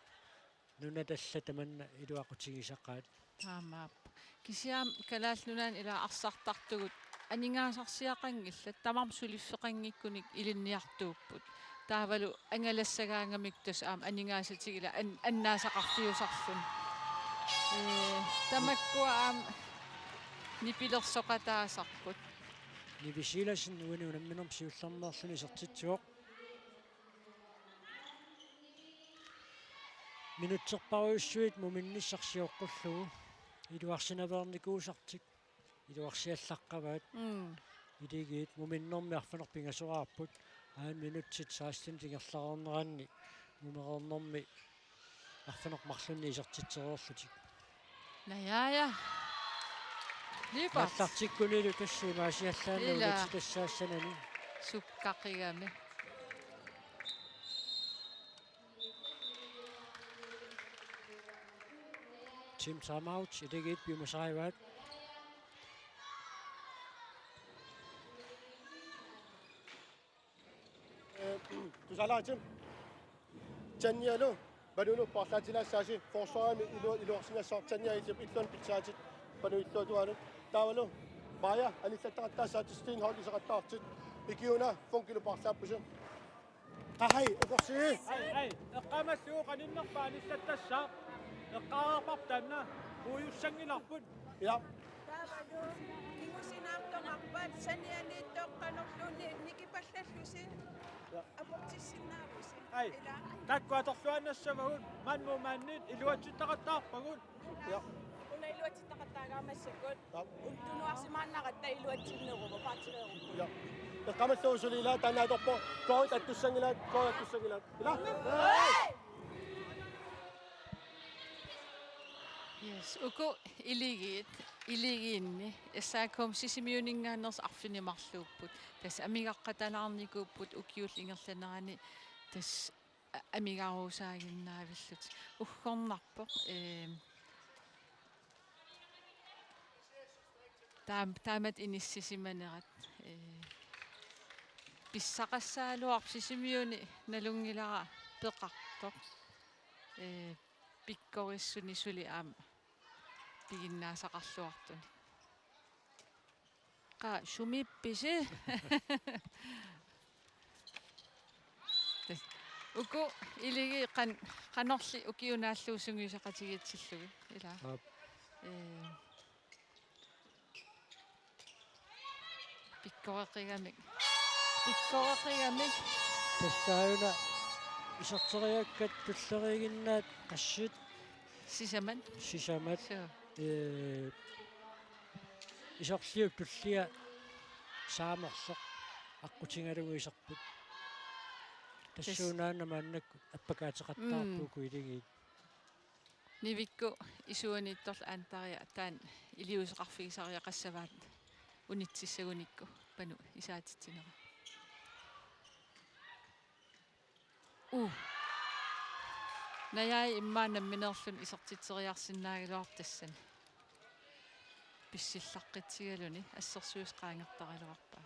Nunat allat tamanna iluaqutigisaqaat. Taamaappoq. Kisianni Kalaallit Nunaanni ila arsartartugut aningaasarsiaqanngillat tamarmik suliffeqanngikkunik ilinniartuupput. Taavalu angalassagaangamik tassa aamma aningaasatik ila an-, annaasaqarfiusarluni. Ee, tamakkua aamma nipilersoqataasarput. Nivi Silassen uani unamminermi siullermeerluni isertitsivoq. Minutserparujussuit muminnissaq sioqqullugu iluarsinaveernikuusartik iluarsiallaqqavaat. Mm. Iligiit muminnermi arfineq-pingasoraarput, aana minutsit seksten ingerlareerneranni mumereernermi arfineq-marlunni isertitsereerlutik. Najaaja. Libert. Aallartikkunilu tassa imaasiallaannaq. Ila. Unitsitassaassannani. Sukkaqigami. Team timeout, iligiit piumasarivaat. Ee, tusalaartum. Tanialu. Panunut paarlaatilaassaasi forsvarimi ilu-, iluarsinnassaaq Tanja Isip illuanut pitsaatit Panu illuatungaanut. Taavalu Maja anillattaqattaassaaq Stenholdt iseqattaartut. Ikiuna Funkilu paarlaappusi. Qahai, ukorsii. Ai, ai, eqqaamallugu qaninnerpaaq anillattassaaq. Eqqaareerparput taanna, puiussanngilarput. Ja. Taavalu kingusinaartoqarpat sanianiittoq qanorluunniit nikipallallusi. Ja. Aportissinnaavusi. Ai, ila. Taakku atorluaannassavagut, maanna maanniit iluatsittaqattaarpagut. Ja. Una iluatsittaqattaagaat massakkut. Ja. Tunuarsimaannaratta iluatsinneruvoq, paatsereeruvoq. Ja. Eqqaamallugu suli ila taanna atorpoq. Korit attussanngilaat, korit attussanngilaat. Ila. Yes, uku Iligiit, Iligiinni, S A K-mi Sisimiuninngaanneersut arfineq-marluupput. Tassa amigaqqatalaarnikuupput ukiullu ingerlanerani tassa a-, amigarusaaginnavillutik. Uggornarpoq, eem, taam-, taamatut inissisimanerat, ee, pissaqassagaluarpoq Sisimiuni nalunngilara peqartoq. Ee, pikkorissuni suli aamma piginnaasaqarluartunik. Qaa, sumiippisi? Uku Iligiit qan-, qanorli ukiut naallugu sungiusaqatigiissillugit, ilaa? Aap. Ee, pikkoreqigamik. Pikkoreqigamik. Tassauna iserteriakkat tulleriiginnaat qassit? Sisamat. Sisamat. Suu. Ee, iserliup tullia saamersoq aqqutigalugu iserput. Tas- Tassuunaana maannakkut appakaateqattaarput, mm, uku Iligiit. Nivikkut isuaniittorlu Antaria taanna iliuuseqarfigisariaqassavaat unitsissagunikku Panu isaatitsinera. Uu. Najai immaqa nammineerluni isertitseriarsinnaagaluarpoq tassani. Pissillaqqitsigaluni assersuisut qaangertaraluarpaa.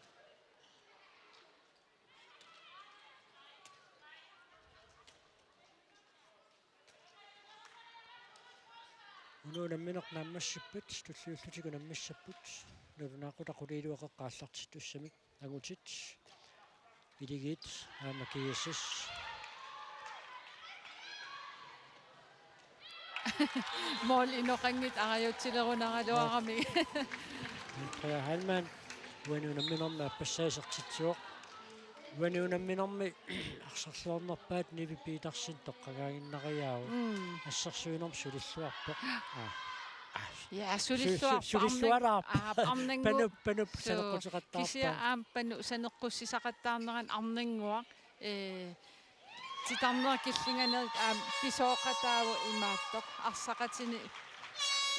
Uku nammineq naammassippat, tulliullutik unammissapput, nalunaaqutaq quliiluaqeqqat aallartittussamik angutit, Iligiit aamma G S S. Mål inoqanngitsoq arajutsilerunaaraluarami. Andrea Heilmann, uani unamminermi aappassaa isertitsivoq. Uani unamminermi arsarluarnerpaat Nivi Petersen toqqagaaginnariaavoq. Mm. Assersuinermut sulilluarpoq. Aa. Aa. Ja, su-, su-, sulilluarpoq, sulilluarpoq. Arnang-, aa, arnannguaq. Panu, Panu, suu, saneqquteqattaarpaa. Kisianni aamma Panu saneqqusisaqattaarnerani arnannguaq. Ee, titarneq killinganeq aamma pisooqataavoq imaattoq. Arsaqatini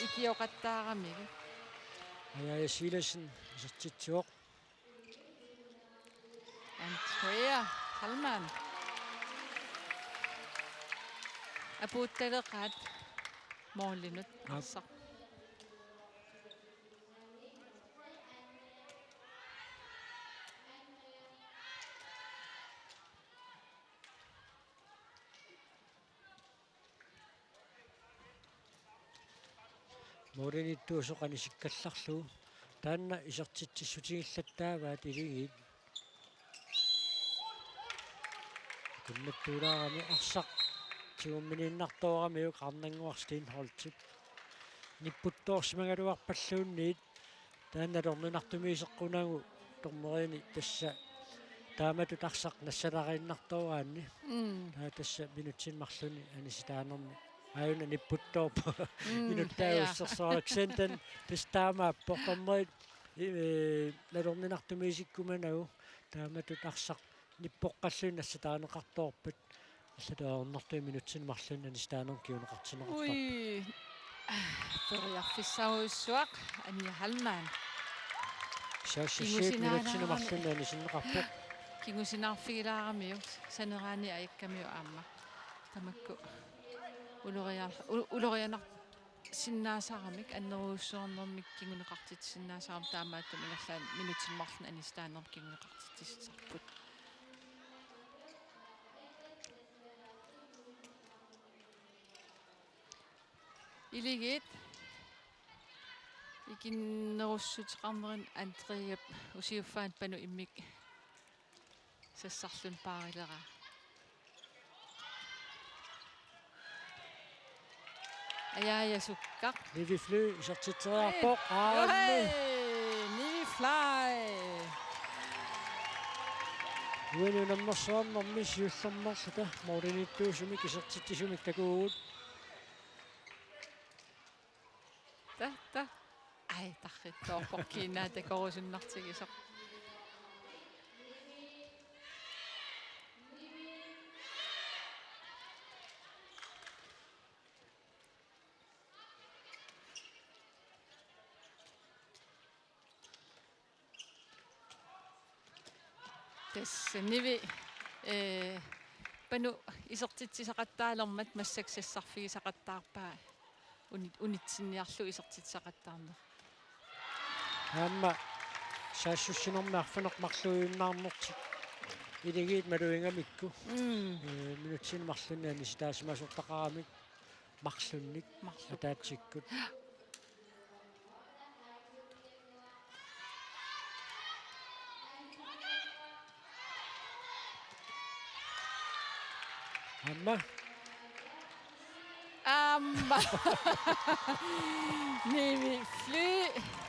ikioqattaaramigit. Ajaja Silassen isertitsivoq. Andrea Kalman. Apuuttaleqaat målinut. Aap. Arsaq. Målinittuusoq anisikkallarlugu. Taanna isertitsissutigillattaavaat Iligiit. Kunnattuulaarami arsaq tigumminiinnartooramiuk arnannguaq Stenholdtip. Nipputtoorsimagaluarpalluunniit. Taanna nalorninartumiiseqqunagu dommeriini tassa taamatut arsaq nassalariinnartooraanni. Mm. Taava tassa minutsini marlunni anisitaanermi. Aajuna nipputtoorpoq. Mm, inuttaavut ja. Issersoorlugit. Kisianni taanna tassa taamaappoq dommerit, ee, nalorninartumiisikkumanagu taamatut arsaq nippoqqalluni nassataaneqartoorpat. Allatut ajornartumik minutsini marlunni anisitaanermut kinguneqartinneqartarpoq. Ui. Periarfissarujussuaq Anja Heilmann. Saassussiit minutsini marlunni anisinneqarpoq. Kingusinaarfigilaaramiuk saneraani ajakkamiuk aamma. Tamakku uloriar-, u-, ulorianar-, sinnaasaramik, annerujussuarnermik kinguneqartitsisinnaasaramik, taamaattumik ingerlaannaq minutsini marlunni anisitaanermik kinguneqartitsisarput. Iligiit ikinnerussuteqarnerini Andreap usiuffaanut Panu immikkut sassarluni paarileraa. Ajaajasukkaq. Nivi Fly isertitseriarpoq. Aammi. Nivi Fly. Uani unammersuarnermi siullermeerluta målimiittuusumik isertitsisumik takugugut. Ta, ta. Ai, tarrittoorpoq kiinaa takorusunnartigisoq. Tassa Nivi, ee, Panu isertitsisaqattaalermat massakkut sassarfigisaqattaarpaa uni-, unitsinniarlugu isertitsisaqattaarneq. Aamma saassussinermi arfineq-marluinnarnertik iligiit malugigamikku. Mm. Ee, minutsini marlunni anisitaasimasortaqaramik marlunnik. Marluk. Ataatsikkut. Aamma. Aamma. Nivi Fly.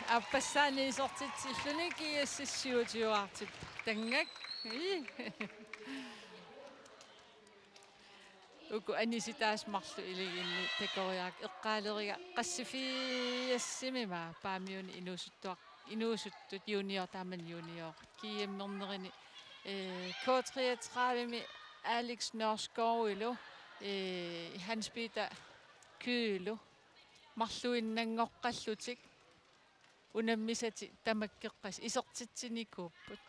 Aappassaani isertitsilluni G S S syvogtyve Arctic. Tangak. Ii. Uku anisitaasut marluk iligiinni takoriarakku eqqaaleriga qassifiassimi maa Paamiuni inuusuttuaq-, inuusuttut junior taamani junior. G M-ernerini, ee, K treogtredive-mi Alex Nørskov-ilu, ee, Hans Peter Kyed-ilu. Marluinnanngoqqallutik. Unammisatik tamakkeqqasut isertitsinikuupput.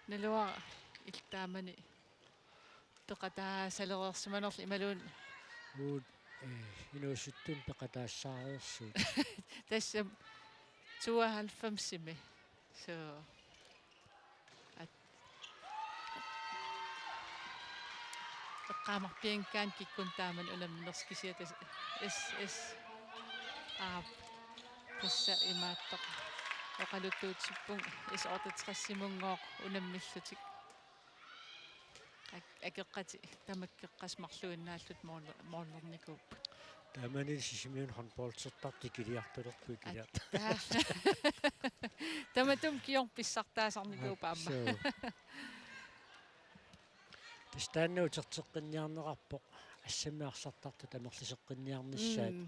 Naluara illit taamani peqataasalereersimanerlutit imaluunniit. Uut, ee, inuusuttut peqataassaareersuupput. Tassa tooghalvfemsimi. So. At-, eqqaamarpianngikkaanni kikkunnut taamani unamminersoq kisianni tassa S S. Aap. Tassa imaattoq. Oqaluttuutippunga S otteogtres-imunngooq unammillutik. Ak-, akeqqatik tamakkeqqasut marluinnaallutik mål-, målernikuupput. Taamani Sisimiuni håndboldertartut ikiliartulerput ikiliartut. Aa. Tamatuma kingorna pissartaasarnikuupput aamma. Suu. Tassa taanna uterteqqinniarneqarpoq assammik arsartartut amerliseqqinniarnissaat. Mm.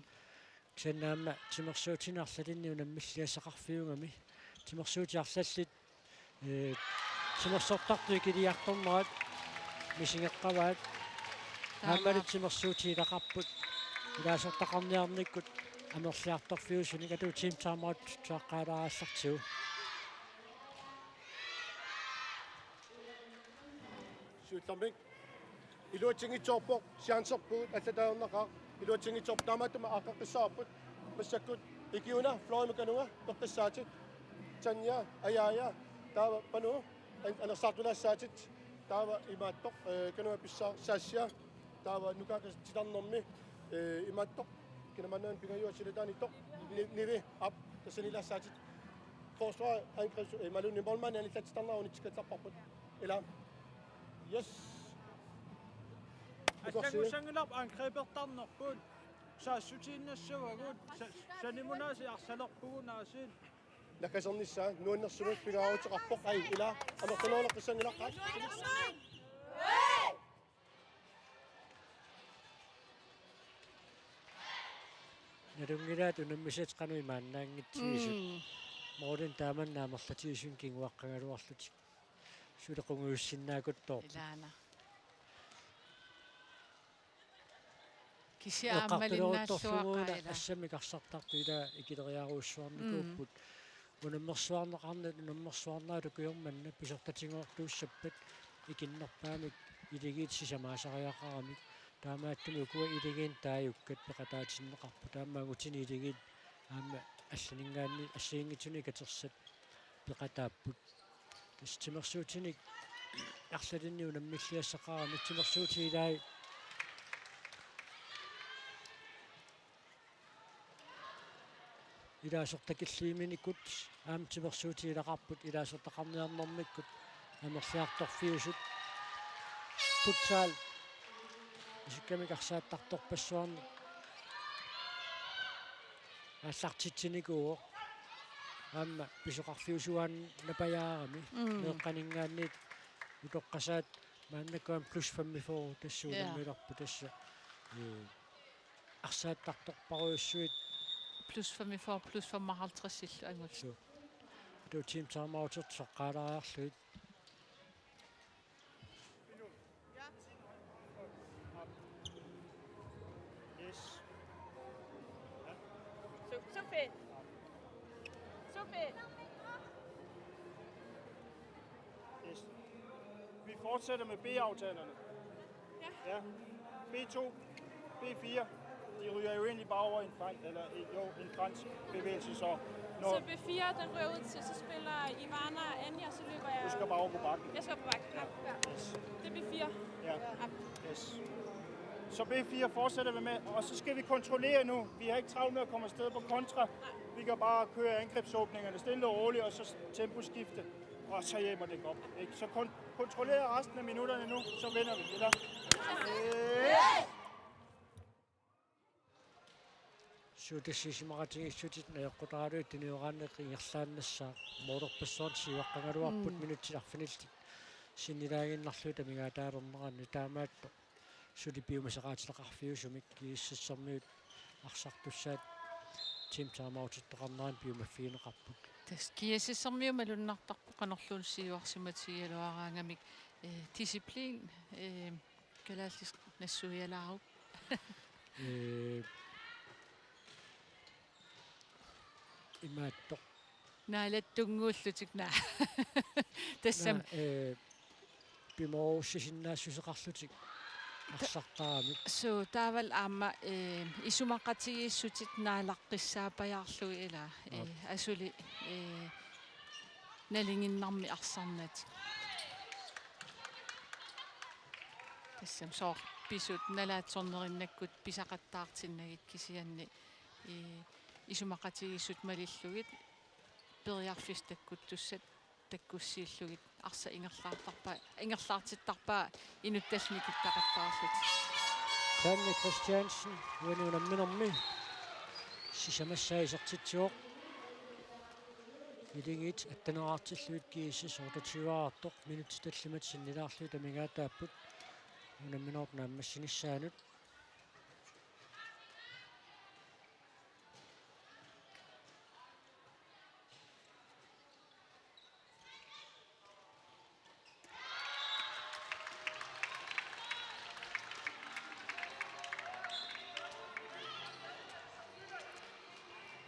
Kisianni aamma timersuutinik arlalinnik unammilliassaqarfiugami. Timersuutit arlallit, ee, timersortartut ikiliartornerat misigeqqavaat. Taamaat. Aammalu timersuutit ilaqarput ilaasortaqarniarnikkut amerliartorfiusunik, atuuttup timeout taaqqaalaarallartigu. Siullermik. Iluatsinngitsoorpoq, chancerpugut, allatut ajornaqaaq. Iluatsinngitsoorpoq, taamaattumik aaqqeqqissaarput. Massakkut Ikiuna, Florima Kanunga, peqqissaatit. Tanja, Ajaaja, taava Panu, an-, anersaartulaassaatit. Taava imaattoq, ee, Kanunga pissaaq, Sasha. Taava nukaakka titarnermi, ee, imaattoq. Kina maannaana pingajuat silataanittoq. Ni-, Nivi, aap, tassani ilaassaatit. Forsvar, angreb, ee, imaluunniit målmandi anillatsitarnera unitsikkallarparput. Ilaa. Yes. Assangussanngilarput angribertarnerput. Saassutiinnassavagut. Sa-, sanimunaasi arsalerpugunaasiit. Nakkasernissaa nuannersumik pingaaruteqarpoq, ai, ilaa, amerlaneruleqqissanngilaq. Nalunngilaat unammisatik qanoq imaannaanngitsigisut. Mm. Målinik taamannak amerlatigisumik kinguaqqagaluarlutik. Suli qungujussinnaakuttoorput. Ilaana. Kisianni aamma eqqartuleruttorsuuguuna malinnaasuaqaaq ilaa. Assammik arsartartut ilaa ikileriarujussuarnikuupput. Mm. Unammersuarneqarnat, unammersuarnerat ukiormanna pisortatigoortuussappat ikinnerpaamik iligiit sisamaasariaqaramik. Taamaattumik ukua iligiinnut taajukkat peqataatinneqarput. Taama angutini iligiit aamma allaninngaanniit assigiinngitsunik katersat peqataapput. Tassa timersuutinik arlalinnik unammilliassaqarami, timersuutit ilaat. ilaasortakilliiminikkut aamma timersuutigineqarput ilaasortaqarniarnermikkut amerliartorfiusut. Futsal isikkamik arsaattartorpassuarnik aallartitsinikuuvoq. Aamma pisoqarfiusuaannarpajaarami. Mm. Meeqqaninngaanniit utoqqasaat maannakkut aamma plus femogfyrre tassa. Ja. Unammilerput tassa. Ee, arsaattartorparujussuit. Plus femogfyrre, plus femoghalvtreds illu angul. Suu. Atu team timeoutitut soqqaalaariarlugit. Yes. So, so fedt. So fedt. Yes. Vi fortsætter med B-aftalerne. Ja. Ja. B to, B fire, de ryger jo egentlig bare over i en fransk, eller, øh, jo, en fransk bevægelse, så når Så B fire, den ryger ud til, så spiller Ivana og Anja, og så løber jeg Du skal bare over på bakken. Jeg skal på bakken, ja. Ja. Yes. Det er B fire. Ja. Ja. Yes. Så B fire fortsætter vi med, og så skal vi kontrollere nu. Vi har ikke travlt med at komme afsted på kontra. Nej. Vi kan bare køre angrebsåbningerne stille og roligt, og så temposkifte, og så hjem og dække op. Ikke? Så kon- kontrollere resten af minutterne nu, så vinder vi det der. Yes! Suut tassa isumaqatigiissutit najoqqutaraluit tunioraanni ingerlaannassaaq. Moortorpassuarni siuaqqagaluarput Mm. minutsit arfinillit sinnilaaginnarlugit amigaataalerneranni, taamaattoq suli piumasaqaatileqarfiusumik GSS-ermiut arsartussaat team timeoutittoqarnerani piumaffigineqarput. Tassa GSS-ermiut malunnartarput qanorluunniit siuarsimatigigaluaraangamik, eh, disciplin, eh, kalaallisut nassuialaaruk. Ee, imaattoq. Naalattunnguullutik naa. Tassami. Naa, ee, pimoorussisinnaassuseqarlutik Ta- arsartaramik. Suu, taavalu aamma, ee, isumaqatigiissutit naalaqqissaappajaarlugit ilaa. Ee, Aap. Asuli, ee, nalinginnarmi arsarnatik. Tassami soorlu pisut nalaatsornerinnakkut pisaqattaartinnagit kisianni, ii, isumaqatigiissut malillugit periarfissat takkuttussat takkussiillugit arsaq ingerlaartarpaa, ingerlaartittarpaa inuttallu nikittaqattaarlutik. Sanne Christiansen, uani unamminermi sisamassaa isertitsivoq. Iligiit atteneqartillugit GSS otteogtyveartoq, minutsit tallimat sinnilaarlugit amigaataapput unamminerup naammassinissaanut.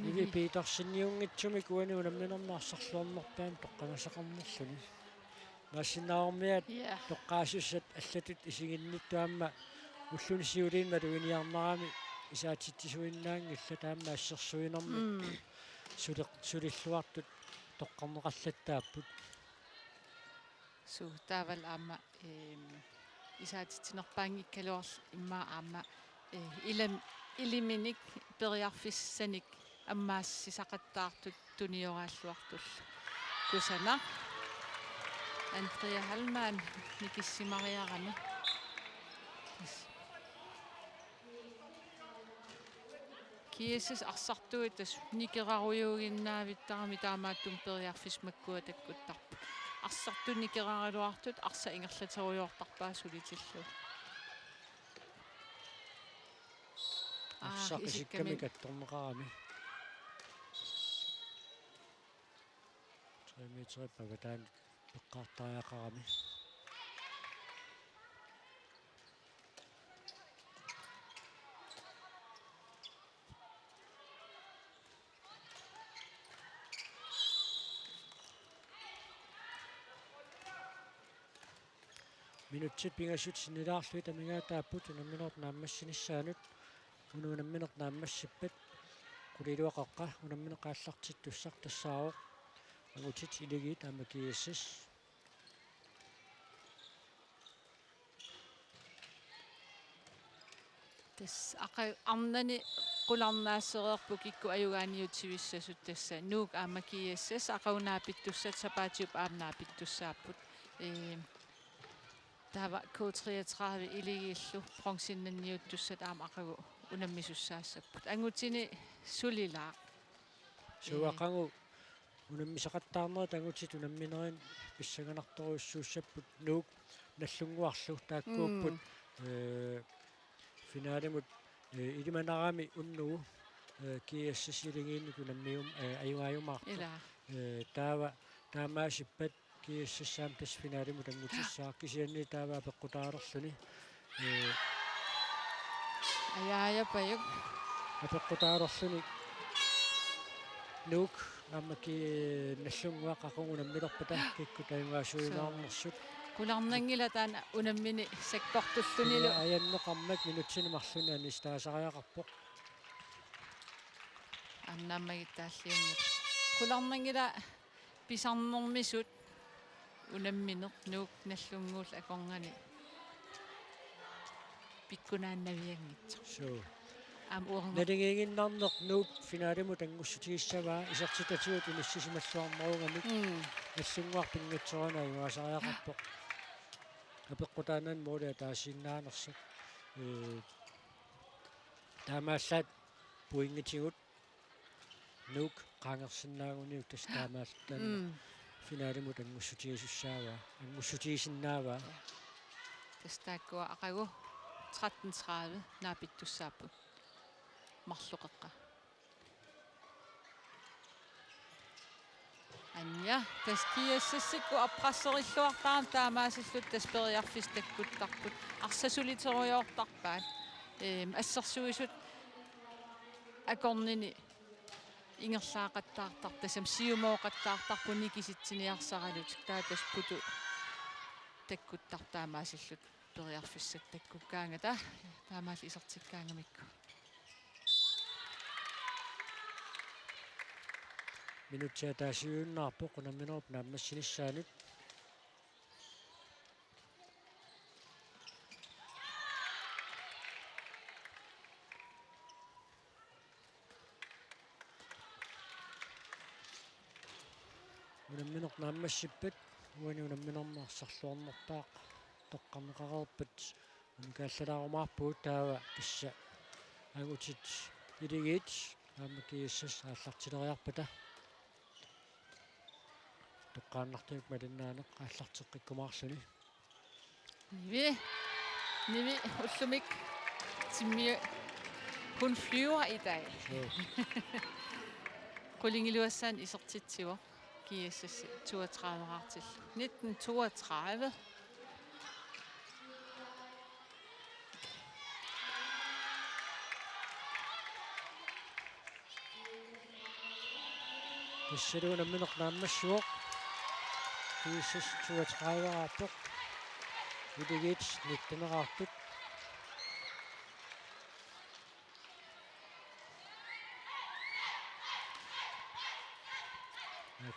Nivi Peterseniunngitsumik uani unamminermi arsarluarnerpaamik toqqagasaqarnerluni. Nassinnaavarmiaat Ja. toqqaasussat allatut isiginnittut aamma ulluni siuliini maluginiarnerani isaatitsisuinnaanngillat aamma assersuinermi Mm. suleq-, sulilluartut toqqarneqallattaapput. Suu, taavalu aamma, ehm, isaatitsinerpaanngikkaluarl-, immaqa aamma, eh, ilam-, iliminik periarfissanik ammaassisaqattaartut tunioraalluartullu. Kusanaq. Andrea Hallmann nikissimariarami. GSS arsartuit tassa nikerarujuuginnavittarami taamaattumik periarfissat makkua takkuttarput. Arsartut nikeraraluartut arsaq ingerlaterujoortarpaa sulitillugu. Aa, Arsaq isikkamik isikkamik attorneqarami. Tre meterip avataanut peqqaartariaqarami. Minutsit pingasut sinnilaarlugit amigaataapput unamminerup naammassinissaanut. Una unammineq naammassippat qulit iluaqaqqat, unammineq aallartittussaq tassaavoq angutit Iligiit aamma GSS. Tassa aqa-, arnani qularnaassereerput kikkut ajugaaniutissasut, tassa Nuuk aamma G S S aqagu naapittussat, sapaatiup aamma naapittussaapput. Ee, taava K treogtredive Iligiillu bronzennanniuttussat aamma aqagu unammisussaassapput. Angutini sulilaaq. Suu, ee, aqagu unammisaqattaarnerit angutit unamminerini pissanganartorujussuussapput. Nuuk Nagdlunguarlu taakkuupput, mm, ee, finalimut, ee, ilimanarami unnugu, ee, G S S Iligiinnut unammium-, ee, ajugaajumaartoq. Ilaa. Ee, taava taamaasippat G S S aamma tassa finalimut angutissaaq, kisianni taava apeqqutaalerluni. Ee, ajaajapajuk. Apeqqutaalerluni Nuuk aamma G-, Nagdlunguaq aqagu unammilerpata kikkut ajugaasuimaarnersut. Suu. Qularnanngilaq taanna unammini sakkortullunilu. Ee, ajanneqarmat minutsini marlunni anistaasaariaqarpoq. Aamma naammagittaalliunngilaq. Qularnanngilaq pisarnermisut unammineq Nuuk Nagdlunguullu akornanni pikkunaannavianngitsoq. Suu. Aamma uerna-. Naligiinnarneq Nuuk finalimut anngussutigissagaa isertitatigut inissisimalluarnerugamik. Mm. Nagdlunguaq pinngitsoorani ajugaasariaqarpoq. Apeqqutaannani mooli ataasiinnaanersoq. Ee, taamaallaat pointigut Nuuk qaangersinnaaguniuk tassa taamaalluta, mm, finalimut anngussutigisussaagaa, anngussutigisinnaavaa. Ja. Tassa taakkua aqagu tretten tredive naapittussaapput. Marloqeqqa. Anja, tassa G S S-ikkut apprasserilluartarami taamaasillutik tassa periarfissat takkuttarput. Arsaq suliterujoortarpaat. Eem, assersuisut akornanni ingerlaaqattaartarput, tassami siumooqattaartarput nikisitsiniarsaralutik, taava tassa putu takkuttarput taamaasillutik periarfissat takkukkaangata, taamaallaat isertikkaangamikku. Minutsit ataasiinnarpoq unamminerup naammassinissaanut. Unammineq naammassippat, uani unamminermi arsarluarnerpaaq toqqarneqareerpat unikaallalaarumaarpugut, taava tassa angutit Iligiit aamma G S S aallartileriarpata toqqaannartumik malinnaaneq aallarteqqikkumaarluni. Nivi. Nivi ullumi timmi. Hun flyver i dag. Joo. Qulingiluassaanik isertitsivoq G S S toogtredive-raartillugu. Nitten toogtredive. Tassalu unammineq naammassivoq. G S S toogtredive-raarpoq. Iligiit nitten-eraarput.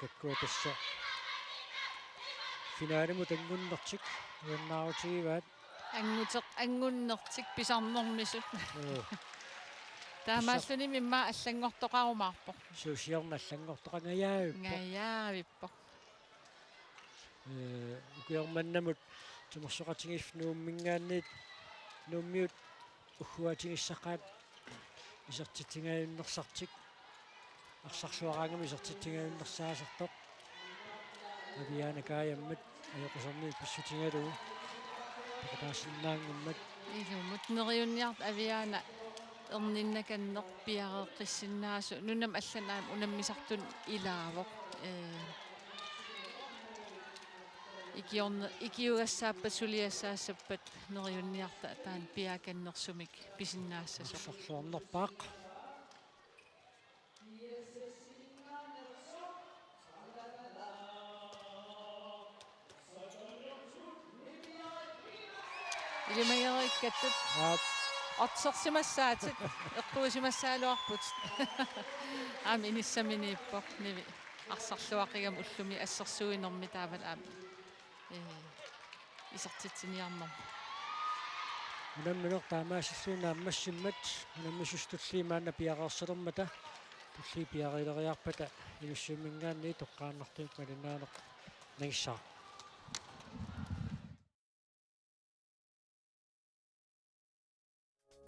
Taakkukkua tassa finalimut anngunnertik uannaarutigivaat. Anguteq, anngunnertik pisarnermisut. Joo. Taamaallunimi immaqa allanngortoqarumaarpoq. Suusiorna allanngortoqangajaavippoq. Ngajaavippoq. Ee, ukioq mannamut timersoqatigiiffik Nuumminngaanniit, Nuummiut ugguaatigissaqaat isertitsingajunnersartik. Arsarluaraangamik isertitsingajunnersaasartoq. Aviaana Kajammat ajoqusernuit pissutigalugu peqataasinnaanngimmat. Ilumut neriunniarta Aviaana erninnakanneq piareeqqissinnaasoq, nunamut allanut aamma unammisartunut ilaavoq. Ee, ikiorne-, ikiugassaappat suliassaassappat neriunniarta taanna piaakannersumik pisinnaassasoq. Arsarluarnerpaaq. Ilimagereerikkattut. Aap. Otsersimassaatit, eqquisimassagaluarputit. Aamma inissaminiippoq Nivi. Arsarluaqigami ullumi assersuinermi taavalu aamma, ee, isertitsiniarnermi. Unammineq taamaasillugu naammassimmat unammisut tulliit maanna piareersalermata, tulliit piareeriarpata Inussivimminngaanniit toqqaannartumik malinnaaneq nangissaaq.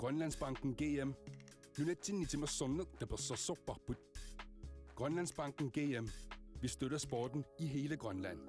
Grønlandsbanken G M. Nunatsinni timersorneq tapersersorparput. Grønlandsbanken G M. Vi støtter sporten i hele Grønland.